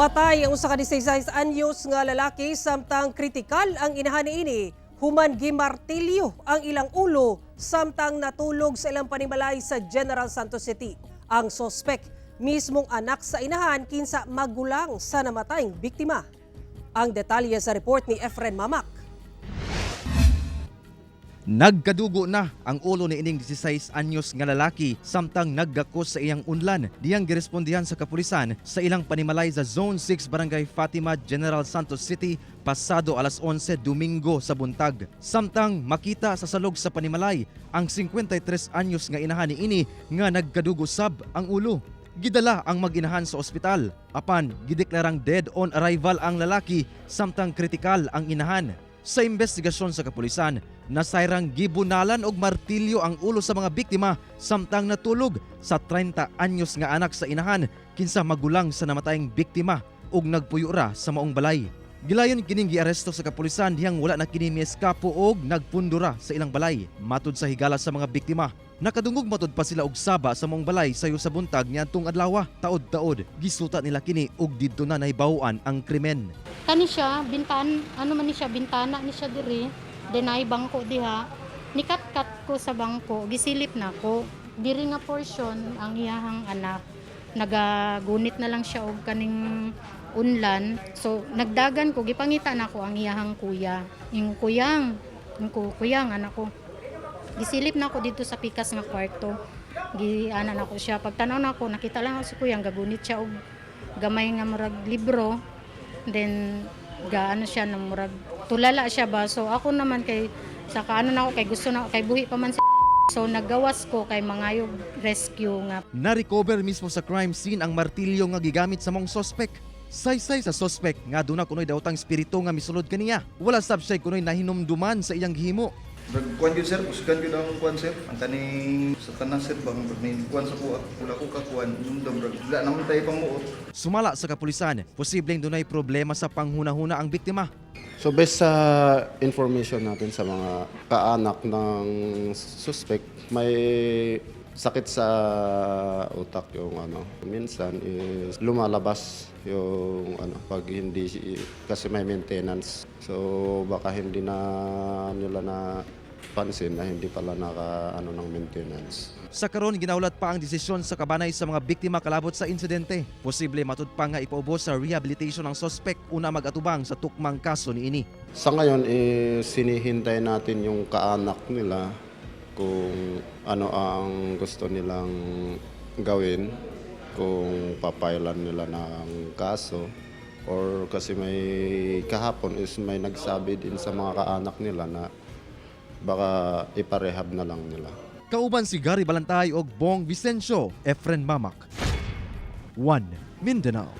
Patay ang usa ka 16 anyos nga lalaki samtang kritikal ang inahan niini human gimartilyo ang ilang ulo samtang natulog sa ilang panimalay sa General Santos City. Ang sospek, mismong anak sa inahan kinsa magulang sa namatayng biktima. Ang detalye sa report ni Efren Mamak. Nagkadugo na ang ulo ni ining 16 anyos nga lalaki samtang naggakos sa iyang unlan diyang girespondihan sa kapulisan sa ilang panimalay sa Zone 6, Barangay Fatima, General Santos City pasado alas 11 Domingo sa buntag. Samtang makita sa salog sa panimalay ang 53 anyos nga inahan niini nga nagkadugo sab ang ulo. Gidala ang mag-inahan sa ospital apan gideklarang dead on arrival ang lalaki samtang kritikal ang inahan. Sa investigasyon sa kapulisan, nasayrang gibunalan og martilyo ang ulo sa mga biktima samtang natulog sa 30 anyos nga anak sa inahan kinsa magulang sa namatayng biktima ug nagpuyo ra sa maong balay. Gilayon kining giaresto sa kapulisan dihang wala na kini mieskapo og nagpundura sa ilang balay. Matud sa higala sa mga biktima, nakadungog matud pa sila og saba sa maong balay sayo sa buntag niadtong adlaw. Taod-taod, gisuta nila kini ug didto na nahibaw-an ang krimen. Kani siya, bintan, ano man ni siya, bintana ni siya diri. Then ay bangko diha. Nikat-kat ko sa bangko, gisilip na ko. Diri nga portion ang iyahang anak. Nagagunit na lang siya og kaning unlan. So nagdagan ko, gipangita na ko ang iyahang kuya. Yung kuyang, yung kuyang anak ko. Gisilip na ako dito sa pikas nga kwarto. Giana na ko siya. Pagtanaw na ako, nakita lang ako si kuyang gagunit siya og gamay nga murag libro. Then gaano siya na murag tulala siya ba. So ako naman kay sa kaano na ako kay gusto na kay buhi pa man si, so naggawas ko kay mangayog rescue nga. Na-recover mismo sa crime scene ang martilyo nga gigamit sa maong sospek. Saysay sa sospek nga duna kunoy daotang espiritu nga misulod kaniya. Wala sab siya kunoy nahinumduman sa iyang gihimo. Murag kuan gyud, sir, kusgan gyud ang kuan, sir. Ang kaning sa tanan, sir, bang murag may kuan sa kuha. Wala ko ka kuan, numdum murag wala naman tayo pamuot. Sumala sa kapulisan, posibleng dunay problema sa panghunahuna ang biktima. So based sa information natin sa mga kaanak ng suspect, may sakit sa utak yung ano. Minsan is lumalabas yung ano pag hindi kasi may maintenance. So baka hindi na nila na pansin na hindi pala naka ano ng maintenance. Sa karon, ginaulat pa ang desisyon sa kabanay sa mga biktima kalabot sa insidente. Posible matud pa nga ipaubos sa rehabilitation ang sospek una mag-atubang sa tukmang kaso niini. Sa ngayon, eh, sinihintay natin yung kaanak nila kung ano ang gusto nilang gawin, kung papailan nila ng kaso, or kasi may kahapon is may nagsabi din sa mga kaanak nila na baka iparehab na lang nila. Kauban si Gary Balantay og Bong Vicencio, Efren Mamak. 1 Mindanao.